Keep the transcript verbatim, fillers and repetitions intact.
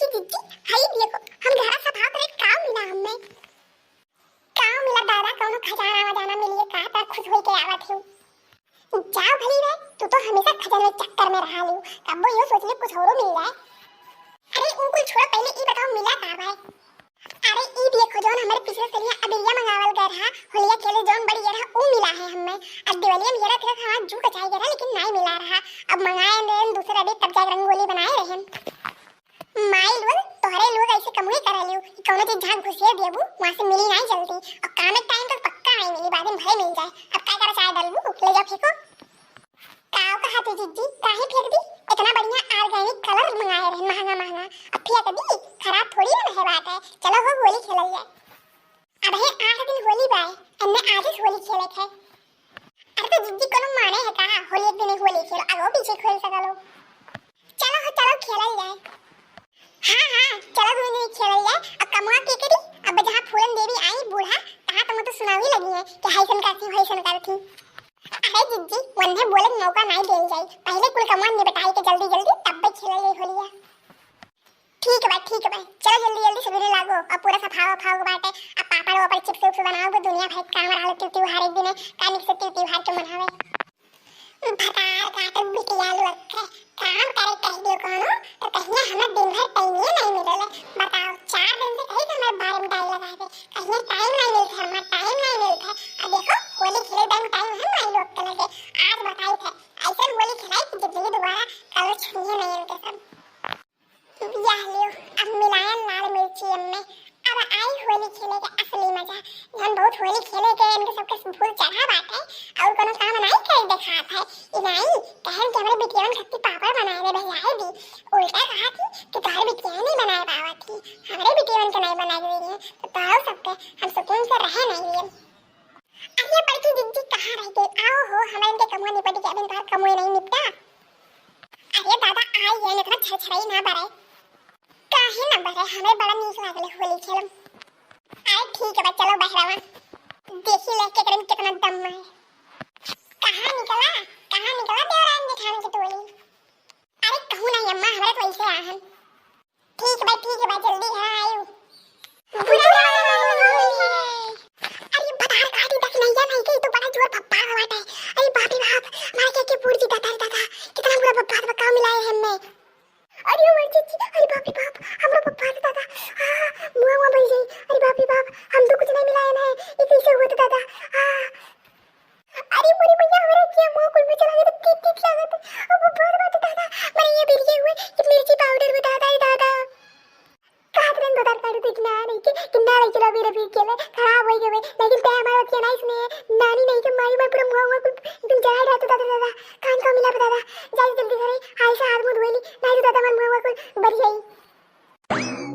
कि जिज्जी, हई देखो, हम घरा सफावत रहे, का मिला हमें? का मिला दादा, कौनो खजाना वजाना मिलिए, का त खुश होई के आवत हूँ। जाओ भली रे, तू तो हमेशा खजाना के चक्कर में रहा लियो, कब्बो यो सोच ले कुछ औरो मिल जाए। अरे उ कुल छोड़ो, पहले ई बताओ मिला का भाई? अरे ई देखो, जौन हमरे पिछले सलिया अबिरिया मंगावल गए रहा, होलिया खेले जौन बड़ी ये रहा, उ मिला है हमें। अब दिवालिया में ये रहा, हमारा जू कचाई गए रहा, लेकिन नाई मिला रहा। अब मंगाए रहे दूसरे अबीर, तब जाके रंगोली बनाए रहे। माई लोग, तोहरे लोग ऐसे कमुए कर लियो कि कौनो चीज जहाँ घुसिए देबू, वहाँ से मिली नाई जल्दी। और काम एक टाइम तो पक्का आई मिली, बाद में भले मिल जाए। अब का करा, चाहे डलबू, ले जा फेंको। काव कहा थी जिज्जी, काहे फेंक दी? इतना बढ़िया organic colour मंगाए रहे, महंगा महंगा, अब फेंक दी? खराब थोड़ी ना है बात है। चलो हो, होली खेलल जाए। अब है आठ दिन होली बाय, एन्ने आज ही होली खेले थे। अरे तो जिज्जी कोनो माने है का? होली एक दिन ही होली खेलो, आगो पीछे खेल सकलो। चलो हो, चलो खेलल जाए। हाँ हाँ, चलो दोनों जने खेलल जाए। अब कमुआ के करी? अब जहाँ फूलन देवी आई बूढ़ा, तहाँ तुम तो सुनावी लगी है कि हाइसन करती, हाइसन करती। अरे जिज्जी, वन्हे बोले के मौका नाई देल जाई, पहले कुल कमुआ निपटाई के जल्दी जल्दी तब्बे खेलल जाई होलिया। ठीक बा, ठीक बा, चलो जल्दी जल्दी सबेरे लागो, अब पूरा सफावा फाव बाटे, अब पापड़ वापड़ चिप्स उप्स बनाओ, वो दुनिया भर के काम रहल, तिउ तिउहार एक दिन है, का निक से तिउ तिउहार के मनावे। भतार काटत बिटिया लोग के काम करे कह दियो कोनो, तो कहिया हमरा दिन भर टाइम ही नहीं मिलेला। बताओ, चार दिन से कही कि हमारे बारे में डाई लगा दे, कहिया टाइम नहीं मिलता, हमारा टाइम नहीं मिलता। अब देखो, होली खेले टाइम टाइम है माई लोग के लगे। आज बताई थे, ऐसे होली खिलाई कि जिंदगी दोबारा कल छुइए नहीं इनके सब। यह लियो, अब मिलायन लाल मिर्ची एम्मे। अब आई होली खेले के असली मजा। जौन बहुत होली खेले के इनके सबके भूत चढ़ा बाटे और कोनो काम नाई करे देखात है। ई नाई कहन के हमरे बिटियावन खत्ती पापड़ बनाए दे, भेजाए दी। उल्टा कहा थी कि तोहर बिटिया नहीं बनाए पावत थी, हमरे बिटियावन के नहीं बनाए दे रही है, तो तोहरो सबके हम सुकून से रहे नहीं दिए। अरे बड़की जिज्जी कहाँ रह गई? आओ हो, हमरा इनके कमुआ निपट के अभी तोहर कमुए नहीं निपटा। अरे दादा, आई है, इतना छरछराई ना बरे। काहे ना बरे, हमें बड़ा नीक लागले होली खेलम। अरे ठीक बा, चलो बहरावा, देखी ले केकरे में कितना दम है। कहाँ निकला, कहाँ निकला देवरान जेठान के टोली? अरे कहूँ नहीं अम्मा, हमरा तो ऐसे आहन। ठीक बा, ठीक बा, जल्दी हाँ आयु। अरे भतार काटी दखिनैया नहीं के, ई तो बड़ा जोर फप्पा बाटे। अरे बाप रे बाप, मार के के पूर जी दादा रे दादा, कितना बुरा बब्बात बकाव मिलाए हमने। अरे हमर जीजी, अरे बाप रे बाप, हमरा बब्बात दादा, हाँ, मुआ मुआ बन जाई। अरे बाप रे बाप, हम तो कुछ नहीं मिलाए ना, ये कैसे हुआ था दादा? हाँ। अरे मोरी मैया, हमरा के मुंह कुल में चला गया, तीत तीत लागत। अब बहुत बात दादा, मरे ये बिरिये हुए कि मिर्ची पाउडर में दादा, अरे दादा। कहत रहन भतार काटू तो कि ना नहीं के, कि ना नहीं चला मेरा फिर के ले, खराब हो गए। लेकिन तै हमारा बतिया नहीं सुने, नानी नहीं के मारी मार पूरा मुंह हुआ कुल एकदम जला डालता दादा, दादा। कान का मिला दादा, जल्दी जल्दी